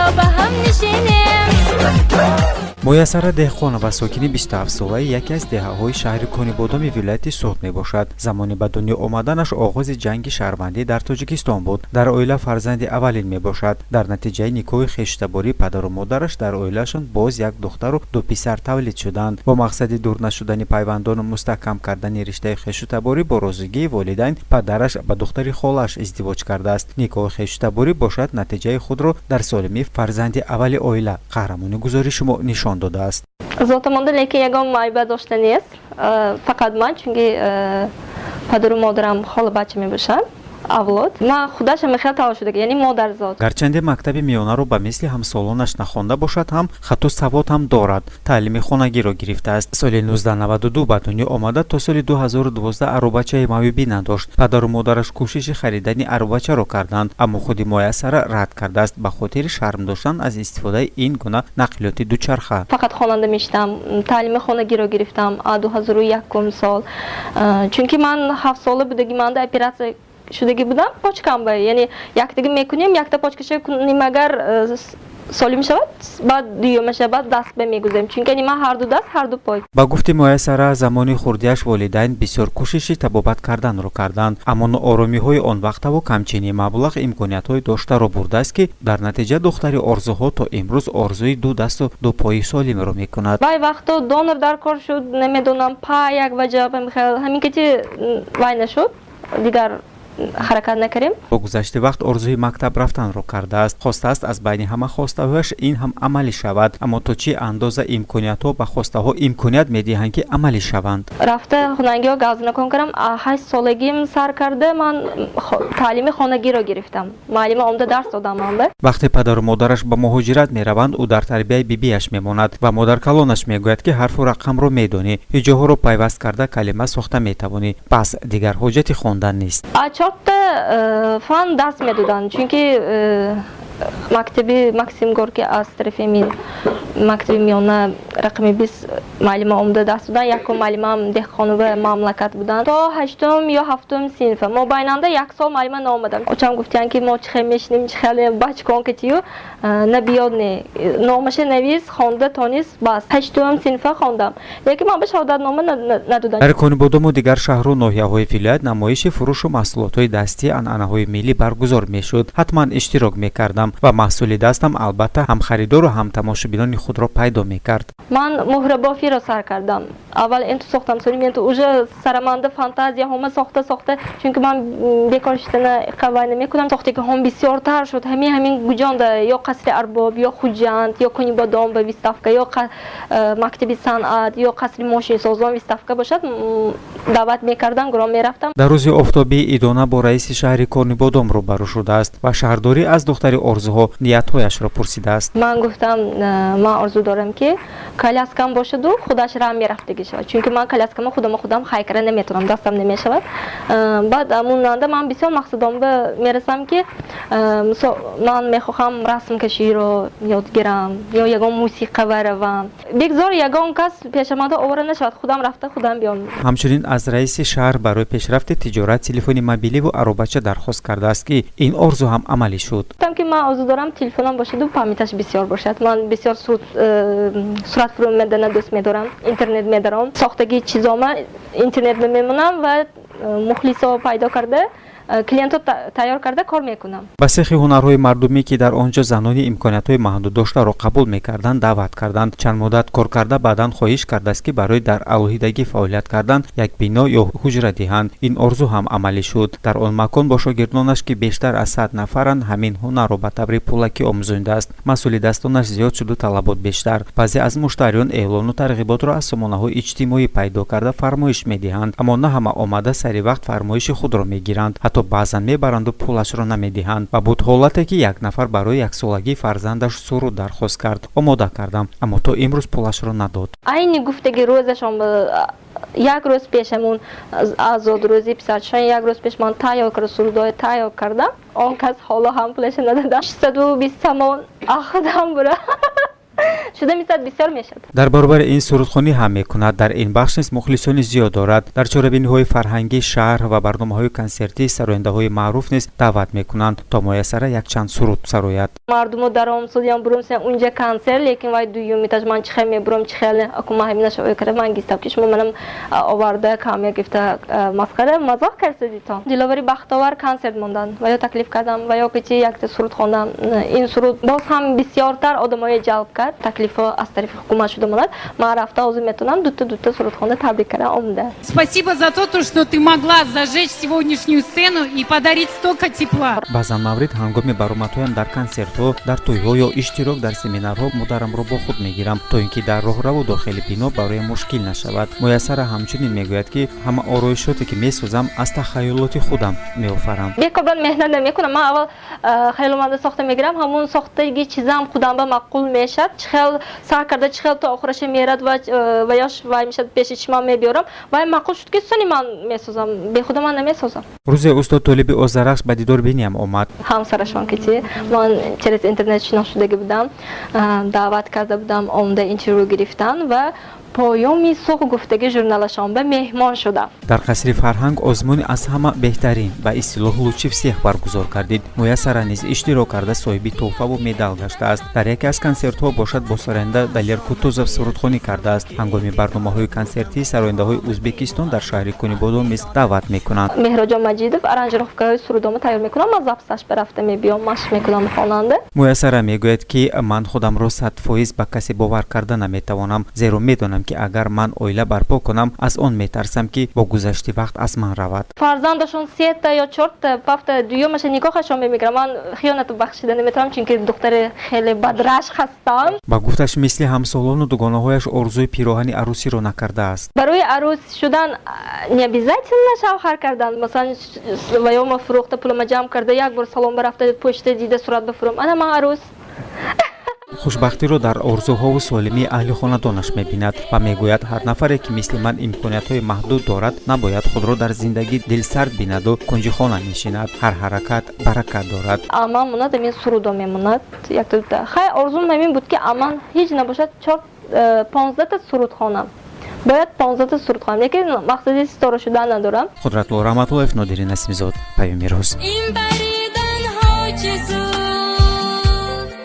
Биё ба ҳам нишинем. Муяссара Деҳқонова сокини 27-солаи яке аз деҳаҳои шаҳри Конибодоми вилояти Суғд мебошад. Замони ба дунё омаданаш оғози ҷанги шаҳрвандӣ дар Тоҷикистон буд. Дар оила фарзанди аввалин мебошад. Дар натиҷаи никоҳи хештаборӣ падару модараш дар оилаашон боз як духтару ду писар тавлид шуданд. Бо мақсади дур нашудани пайвандону мустаҳкам кардани риштаи хешутаборӣ бо розигии волидайн падараш ба духтари холааш издивоҷ кардааст. Никоҳи хешутаборӣ бошад, натиҷаи худро дар солимии фарзанди аввали оила, қаҳрамони гузориши мо, нишон додааст. Зотамонда, лекин ягон майба дошта нест. Фақат ман, чунки падару модарам холабача мебошанд, авлод ман худашам мехел таваллуд шуда, яъне модарзод. Гарчанде мактаби миёнаро ба мисли ҳамсолонаш нахонда бошад ҳам, хату савод ҳам дорад, таълими хонагиро гирифтааст. Соли 1992 ба дунё омада, то соли 2012 аробачаи маъюбӣ надошт. Падару модараш кӯшиши харидани аробачаро карданд, аммо худи Муяссара рад кардааст ба хотири шарм доштан аз истифодаи ин гуна нақлиёти дучарха. Фақат хонанда мешидам, таълими хонагиро гирифтам 2001 сол, чунки ман 7-сола будагӣ манда оператсия шудагӣ будам почкамба, яъне яктаги мекунем, якта почкаша кунем, агар солим шавад, баъд дуюмаша, баъд даст ба мегузарем, чунки яъне ман ҳарду даст, ҳарду пой. Ба гуфти Муяссара, замони хурдиаш волидайн бисёр кӯшиши табобат карданро карданд, аммо нооромиҳои он вақтаву камчинии маблағ имкониятҳои доштаро бурдааст, ки дар натиҷа духтари орзуҳо то имрӯз орзуи ду дасту ду пои солимро мекунад. Вай вақто донор дар кор шуд, намедонам, па як ваҷа ҳамин кати вай нашуд, дигар ҳаракат накардем. Бо гузашти вақт орзуи мактаб рафтанро кардааст. Хостааст, аз байни ҳама хостаҳояш ин ҳам амалӣ шавад, аммо то чӣ андоза имкониятҳо ба хостаҳо имконият медиҳанд, ки амалӣ шаванд? Рафта хонагиҳо гавзанакон кардам. 8 солагим сар карда ман таълими хонагиро гирифтам, муаллима омда дарс додам манба. Вақте падару модараш ба муҳоҷират мераванд, ӯ дар тарбияи бибиаш мемонад ва модаркалонаш мегӯяд, ки ҳарфу рақамро медонӣ, ҳиҷоҳоро пайваст карда калима сохта метавонӣ, пас дигар ҳоҷати хондан нест. Чорта фан дарс медоданд, чунки мактаби Максим Горький аз тарафи мактаби миёна рақами 20 муаллима омда дарс доданд. Якум муаллимам Деҳқонова Мамлакат буданд то ҳаштум ё ҳафтум синфа. Мобайнанда як сол муаллима наомаданд. Очам гуфтиянд, ки мо чӣ хел мешинем, чӣ хеле бачкон катию набиёд, не, номаша навис, хонда тонис, бас. Ҳаштум синфа хондам, лекин ман ба шаҳодатнома надодам. Дар Конибодому дигар шаҳру ноҳияҳои вилоят намоиши фурӯшу маҳсулотҳои дастии анъанаҳои миллӣ баргузор мешуд. Ҳатман иштирок мекардам ва маҳсули дастам албатта ҳам харидору ҳам тамошобинони худро пайдо мекард. Ман муҳрабофиро сар кардам. Аввал энту сохтам, сони энту уже сараманда фантазияҳома сохта сохта, чунки ман бекор шидана қавай намекунам. Сохтагиҳом бисёртар шуд. Ҳамин гуҷонда ё Қасри Арбоб, ё Хуҷанд, ё Конибодом ба выставка, ё мактаби санъат, ё қасри мошинсозон выставка бошад, даъват мекардам, гуром мерафтам. Дар рӯзи офтобии идона бо раиси шаҳри Конибодом рӯбарӯ шудааст ва шаҳрдорӣ аз духтари орзуҳо ниятҳояшро пурсидааст. Ман гуфтам, ман орзу дорам, ки коляскам бошаду худаш рам мерафтагӣ шавад, чунки ман коляскама худама худам хайкара наметавонам, дастам намешавад. Баъд амунанда ман бисёр мақсадом ба мерасам, ки ман мехоҳам расмкаширо ёд гирам ё ягон мусиқа равам. Бигзор ягон кас пешамада овора нашавад, худам рафта, худам биём. Ҳамчунин аз раиси шаҳр барои пешрафти тиҷорат телефони мобиливу аробача дархост кардааст, ки ин орзу ҳам амалӣ шуд. Гуфтам, ки ман орзу дорам, телефонам бошаду памяташ бисёр бошад. Ман бисёр сурат фурӯмедана дӯст медорам, интернет медаром, сохтагии чизома интернет мемонам ва мухлисо пайдо карда, клиентҳо тайёр карда кор мекунам. Ба сехи ҳунарҳои мардумӣ, ки дар он ҷо занони имкониятҳои маҳдуд доштаро қабул мекарданд, даъват карданд. Чанд муддат кор карда, баъдан хоҳиш кардааст, ки барои дар алоҳидагӣ фаъолият кардан як бино ё ҳуҷра диҳанд. Ин орзу ҳам амалӣ шуд. Дар он макон бо шогирдонаш, ки бештар аз 100 нафаранд, ҳамин ҳунарро ба таври пулакӣ омӯзонидааст. Маҳсули дастонаш зиёд шуду талабот бештар. Баъзе аз муштариён эълону тарғиботро аз сомонаҳои иҷтимоӣ пайдо карда фармоиш медиҳанд, аммо на ҳама омада сари вақт фармоиши худро мегиранд. Ҳатто баъзан мебаранду пулашро намедиҳанд. Ва буд ҳолате, ки як нафар барои яксолагии фарзандаш суруд дархост кард, омода кардам, аммо то имрӯз пулашро надод. Айни гуфтаги рӯзашон як рӯз пеш, ҳамун азодрӯзи писарчашон як рӯз пеш ман тайёр карда, сурудҳое тайёр кардам. Он кас ҳоло ҳам пулаша надодам, 620 сомон ахудам бура. Шуда мисад, бисёр мешад. Дар баробари ин сурудхонӣ ҳам мекунад. Дар ин бахш низ мухлисони зиёд дорад. Дар чорабиниҳои фарҳангии шаҳр ва барномаҳои консертӣ сарояндаҳои маъруф низ даъват мекунанд, то Муяссара якчанд суруд сарояд. Мардумо даромсудиям, бурумсиям унҷа консерт, лекин вай дуюм этаж ман чихел мебурам, чихел аку ман ҳамина шоя карда, ман гистам, ки шумо манам оварда, камера гирифта, масхара мазоқ кардидитон. Диловари Бахтовар консерт монданд ва ё таклиф кардам ва ё ки чи якта суруд хондам. Ин суруд боз ҳам бисёртар одамоя ҷалб кард. Таклифҳо аз тарафи ҳукумат шуда монад, ман рафта ҳозир метавонам дута дута суруд хонда, табрик карда омда. Спасибо за то, что ты могла зажечь сегодняшнюю сцену и подарить столько тепла. Баъзан маврид ҳангоми баромадҳоям дар консертҳо, дар тӯйҳо ё иштирок дар семинарҳо модарамро бо худ мегирам, то ин ки дар роҳраву дохили бино бароям мушкил нашавад. Муяссара ҳамчунин мегӯяд, ки ҳама ороишоте, ки месозам, аз тахайюлоти худам меофарам. Бекор меҳнат намекунам. Ман аввал хаёломанда сохта мегирам, ҳамун сохтаги чизам худам ба маъқул мешад, чихел сар карда, чихел то охираша мерад ва ёш вай мешад, пеши чишмам мебиёрам, вай маъқул шуд, ки сони ман месозам, бехуда ман намесозам. Рӯзе устод Толиби Озарахш ба дидор биниям омад. Ҳамсарашон ки чи ман через интернет шинос шудагӣ будам, даъват карда будам, омда интервю гирифтан ва поёми суғ гуфтаги журналашон ба меҳмон шудам. Дар қасри фарҳанг озмуни аз ҳама беҳтарин, ба истилоҳ «Лучший всех», баргузор кардид. Муяссара низ иштирок карда, соҳиби тӯҳфаву медал гаштааст. Дар яке аз консертҳо бошад, бо сароянда Далер Кутузов сурудхонӣ кардааст. Ҳангоми барномаҳои консертӣ сарояндаҳои Ӯзбекистон дар шаҳри Кунибодом низ даъват мекунанд. Меҳроҷон Маҷидов аранжировкаҳои сурудома тайёр мекунам, ман записаш ба рафта мебиём, машқ мекунам хонанда. Муяссара мегӯяд, ки ман худамро 100% ба касе бовар карда наметавонам, зеро медонам, ки агар ман оила барпо кунам, аз он метарсам, ки бо гузашти вақт аз ман равад. Фарзандашон сета ё чорта, пафта, дуюмаша никоҳашон мемегирам, ман хиёнату бахшида наметавонам, чунки духтари хеле бадрашқ ҳастам. Ба гуфташ, мисли ҳамсолону дугонаҳояш орзуи пироҳани арӯсиро накардааст. Барои арӯс шудан не обязательно шавҳар кардан. Масалан, ваёма фурӯхта, пулама ҷамъ карда, як бор салон барафта, пушта дида, сурат бафурӯм, ана ман арӯс. Хушбахтиро дар орзуҳову солимии аҳли хонадонаш мебинад ва мегӯяд, ҳар нафаре, ки мисли ман имкониятҳои маҳдуд дорад, набояд худро дар зиндагӣ дилсард бинаду кунҷи хона нишинад. Ҳар ҳаракат баракат дорад. Аман монад, ҳамин сурудо мемонад, якта дута. Хай, орзум ҳамин буд, ки аман ҳеҷ набошад, чор 15-та суруд хонам, бояд 15-та суруд хонам, лекин мақсади ситора шудан надорам. Қудратулло Раҳматуллоев, Нодири Насимзод, Паёми рӯз. Ин париданҳо чӣ.